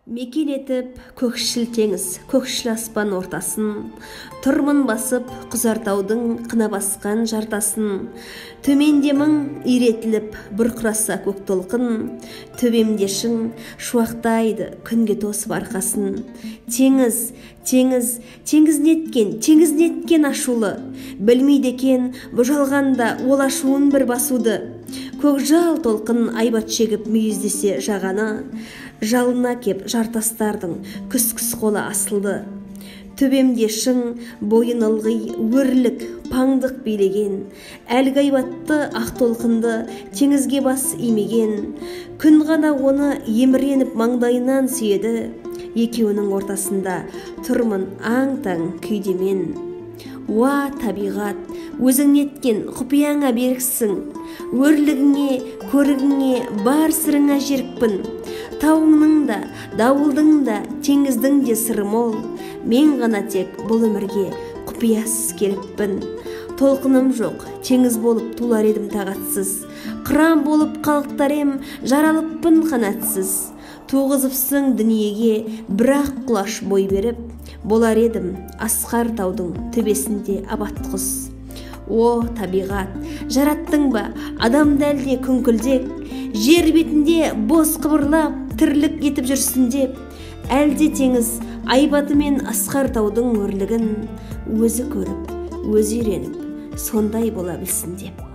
Мекен етіп көкшіл теңіз, көкшіл аспан ортасын, тұрмын басып Құзартаудың қына басқан жартасын. Төменде мың иретіліп бұрқыраса көк толқын, төбемде шың шуақтайды күнге тосып арқасын. Теңіз, теңіз, теңіз неткен, теңіз неткен ашулы, білмейді екен бұ жалғанда ол ашуын бір басуды. Көкжал толқын айбат шегіп мүйіздесе жағаны, жалына кеп жартастардың күс-күс қолы асылды. Төбемде шың бойын ылғи өрлік паңдық билеген, әлгі айбатты ақ толқынды теңізге бас имеген. Күн ғана оны еміреніп маңдайынан сүйеді, екеуінің ортасында тұрмын аң-таң күйде мен. Уа, табиғат, өзің неткен құпияңа беріксің, өрлігіңе, көрігіңе, бар сырыңа жерікпін. Тауыңның да, дауылдың да, теңіздің де сыры мол, мен ғана тек бұл өмірге құпиясыз келіппін. Толқыным жоқ, теңіз болып тулар едім тағатсыз, қыран болып қалықтар ем, жаралыппын қанатсыз. Туғызыпсың дүниеге бірақ құлаш бой беріп, болар едім асқар таудың төбесінде абат құс. О, табиғат, жараттың ба адамды әлде күңкілдек, жер бетінде бос қыбырлап тірлік етіп жүрсін деп, әлде теңіз айбатымен асқар таудың өрлігін өзі көріп, өзі үйреніп, сондай бола білсін деп.